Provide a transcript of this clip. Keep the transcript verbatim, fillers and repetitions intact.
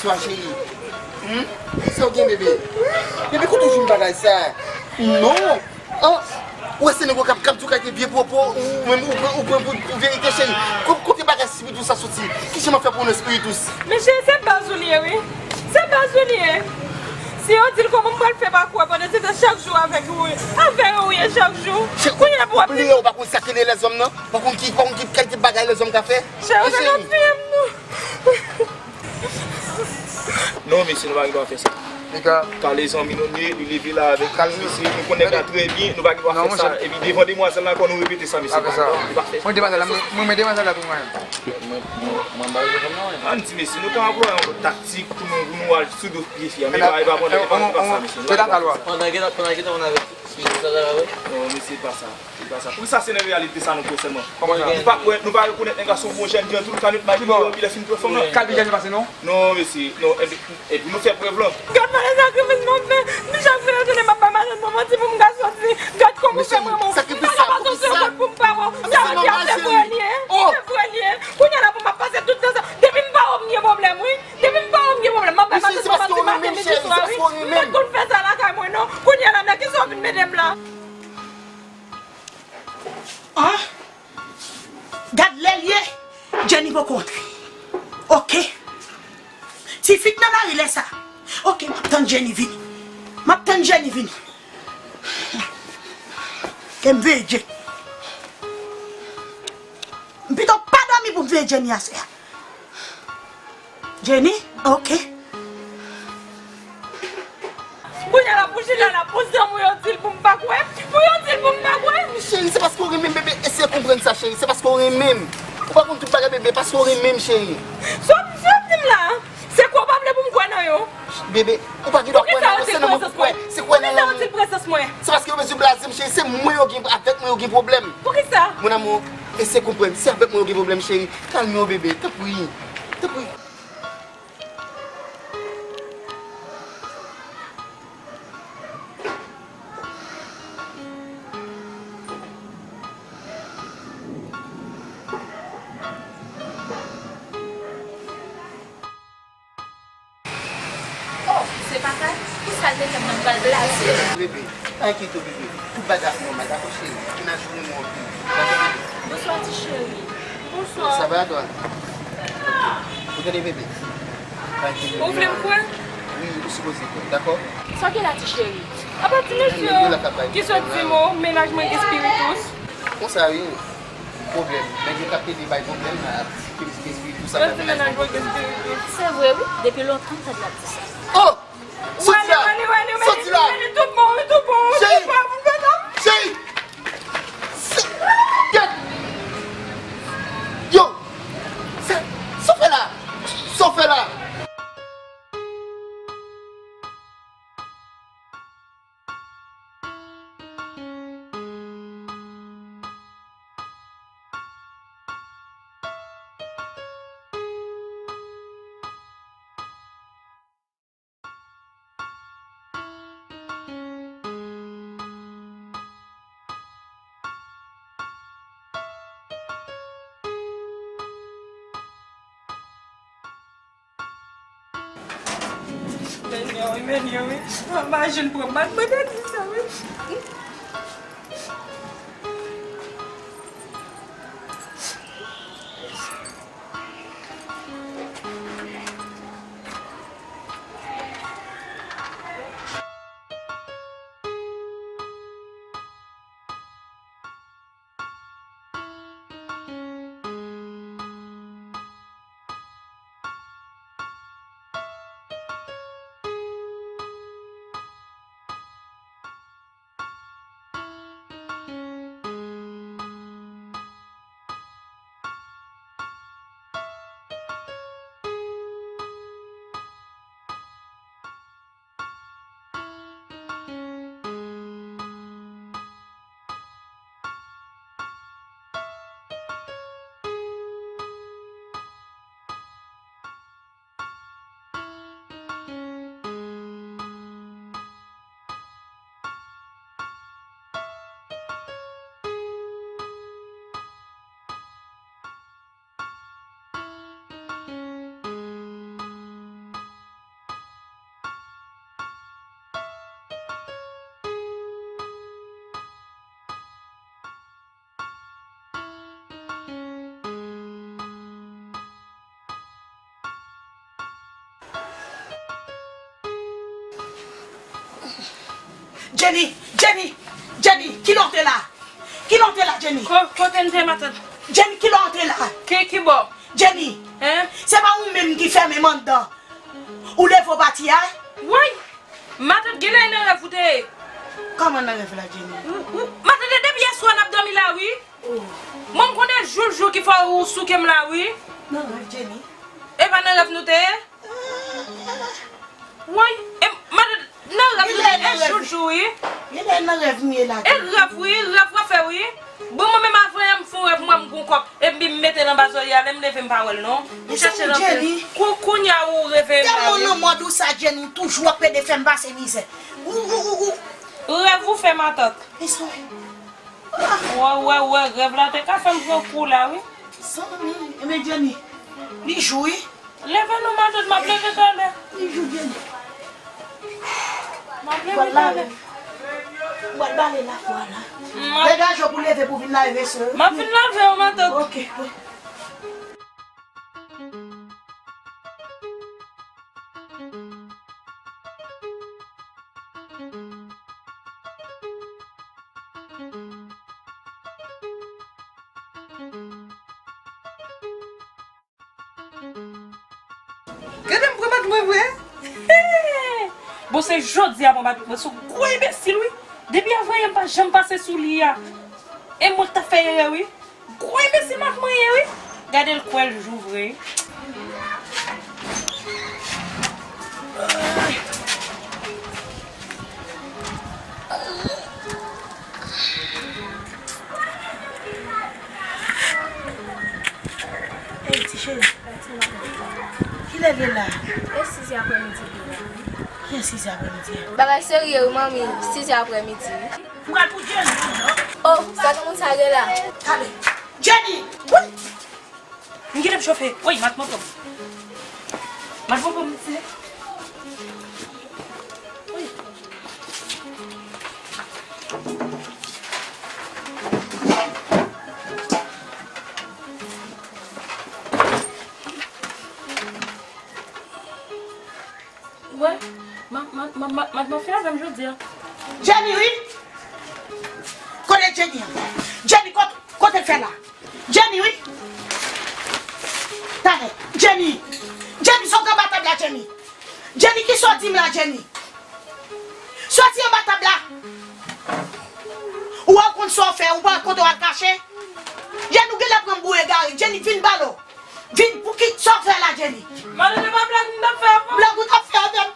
Twa cheri. Hmm? Sa w gen, bebe? Bebe, kote w jwenn bagay sa? Non. An, ou wè se nèg yo k ap, k ap di w kalite vye pwopo, ou menm ou pran, ou pran pou, pou verite, cheri. Ko-, kote bagay espiritus sa soti? Kijan m ap fè pou w nan espiritus? Men cheri, se baz ou li ye, wi. Se baz ou li ye. Si yo di l kòman m pral fè pa kwè pandan se tan chak jou avèk ou, avè yo ou ye chak jou. Kounye a pou w ap bliye, ou pa konn sa k rele lèzòm nan? Ou pa konn ki, ou pa konn ki kalite bagay lèzòm ka fè? Cheri, ou gentan touye m, non. Non, mesye, nou pa gen dwa fè sa. Li ka. Kale zanmi nou ye, li leve la avèk mesye, nou konnen nèg la trè byen, nou pa gen dwa fè sa. Epi devan demwazèl la ankò, nou repete sa, mesye. Pa fè sa. Li pa fè. Mwen, demwazèl la, mwen, mwen, demwazèl la tou mwen. Mwen, mwen, mwen, mwen, mwen, mwen, mwen. Ann di, mesye, nou ka anplwaye yon lòt taktik pou nou, pou nou al sou do pye fi a. Men pa, e pa pandan, e pa, e pa sa, mesye. Nou pa gen dwa fè sa. Pandan gen, pandan gen, on avèk. Non, mesye, pa sa. Se pa sa. Poukisa se nan reyalite sa nou kwè sèlman? Kòman sa? Nou pa kwè, nou pa rekonèt nèg la se yon bon jèn jan tou, l ka met may li deyò, epi lè fin pran fanm nan. Kal vin jèn pase non? Non, mesye, non, epi, epi nou fè prèv lan. Gad malè sakrifis mwen fè, mi chak fè yo tounen m ap bay machann pou manti pou m ka soti. Gad kòman ou fè mwen bon. Sakrifis sa, poukisa? Pou m pa wè w. Sa vle di ap se vre li ye. Se vre li ye. Kounye a la pou m ap pase tout tan sa. Depi m pa wè w m gen pwoblèm, wi. Depi m pa wè w m gen pwoblèm. M ap bay machann pou manti maten, midi, swa, wi. M pa t konn fè sa lakay mwen, non. Kounye a la, nan kisa w vin mete m la? Ah! Gad lè l ye, Jenny poko antre. Oke. Ti fi t nan lari lè sa. Oke, m ap tann Jenny vini. M ap tann Jenny vini. E m veye Jenny. M pito pa dòmi pou m veye Jenny aswè a. Jenny? Oke. Kounye a la pou chita la, pou zanmi yo di l pou m pa kwè, pou yo di l pou m pa kwè. Cheri, se paske w renmen m, bebe, eseye konprann sa, cheri, se paske w renmen m. Ou pa konn tout bagay, bebe, paske w renmen m, cheri. Sa w, sa w di m la? Se kwè w pa vle pou m kwè nan yo? Bebe, ou pa gen dwa kwè nan yo, se nan mwen pou kwè. Se kwè nan lanmou. Poukisa yo di l presans mwen? Se paske yo bezwen blaze m, cheri, se mwen yo gen, avèk mwen yo gen pwoblèm. Poukisa? Mon amour, eseye konprann, se avèk mwen yo gen pwoblèm, cheri. Kalme w, bebe, tanpri. Tanpri. Oh, se pa kay? Pou sa l te fè m nan pral blaze. Bebe, pa enkyete w, bebe. Tout bagay ap nòmal, dakò, cheri? Mennaj ou renmen w anpil. Dakò, bebe? Bonswa, ti cheri. Bonswa. Ça va, toi? Ou tande, bebe? Pa enkyete w. Ou vle m kwè? Wi, ou sipoze kwè, dakò? Sa w gen la, ti cheri? Apa ti mesye ki sot di m, o, mennaj mwen gen spiritus? Konsa, wi. Pwoblèm. Nèg yo k ap pede bay pwoblèm la, ap di ke li gen espiritus, ap bay bagay. Yo di mennaj mwen gen espiritus. Se vre, wi. Depi lontan, m tande l ap di sa. Oh! Soti la! Soti la! Cheri! Cheri! Gad! Yo! Sa, sa w fè la? Sa w fè la? Menye wi, menye wi. Mwen pa jwenn pran bat mwen te di sa wi. Jenny, Jenny, Jenny, kilè w te la? Kilè w te la, Jenny? Ko-, kote m te, matant? Jenny, kilè w te la? Ki, ki bò? Jenny, Hein? Se pa ou menm ki fèmen m anndan? Ou leve w pati a? Woy! Matant, genlè e nan rèv ou te ye. Kòman nan rèv la, Jenny? Ou, ou, matant, depi yè swa n ap dòmi la, wi. Oh. Mwen, m konnen jou, jou ki fè ou souke m la, wi. Nan rèv, Jenny? E pa nan rèv nou te ye? Woy, e, matant, nan rèv nou te ye, e jou, jou, wi. Genlè nan rèv m ye la, Jenny. E rèv, wi, rèv w ap fè, wi. Bon, mwen menm, avan yè m fè yon rèv, m wè m gon kòb. Epi m mete l anba zòrye a, lè m leve m pa wè l non. M chèche l anpil. Kou-, kounye a ou reveye m la, wi. Tèlman nan mòd ou sa, Jenny, ou toujou ap pede fè m pase mizè. Ou, ou, ou, ou. Rèv ou fè, matant. Mezanmi. Wè, wè, wè, rèv la te ka fè m pran kou la, wi. Mezanmi, enben Jenny, li jou, wi. Leve non, matant, m ap leve talè. Li jou, Jenny. M ap leve talè. Ou pral bale lafwa la. M ap Degaje w pou leve pou vin lave sou. M ap vin lave w, matant. Ok, wi. Gade m pran mat mwen vre. Bon, se jodi a pran mat mwen sou gwo enbesil, wi. Depi avan yè m pa janm pase sou li a. E mwen k t ap fè erè, wi. Gwo enbesil mat mwen ye, wi. Gade l kwè l jou vre. Ey, ti cheri. Kilè l ye la? E sizè aprèmidi deja, wi. Ki sizè aprèmidi a? Bagay serye wi, manmi. Sizè aprèmidi, wi. M pral pou Jenny, non? Oh, sa granmoun sa gen la? Tande. Jenny! Wi! M kite m chofe. Woy, mat mwen pran m. Mat mwen pran m, mesye. Woy. Wè, ma, ma, ma, ma, madanm fè avè m jodi a. Jenny, wi. Kote Jenny an? Jenny, kot-, kote l fè la? Jenny, wi. Talè. Jenny. Jenny, sot anba tab la, Jenny. Jenny, kisa w di m la, Jenny? Soti anba tab la. Ou wè w konn sa w fè, ou pa konn kote w al kache. Jenny, ou genlè pran m pou egare. Jenny, vin balo. Vin, pou ki sa w fè la, Jenny? Madanm, se pa blag m t ap fè avè w. Blag ou t ap fè avè m?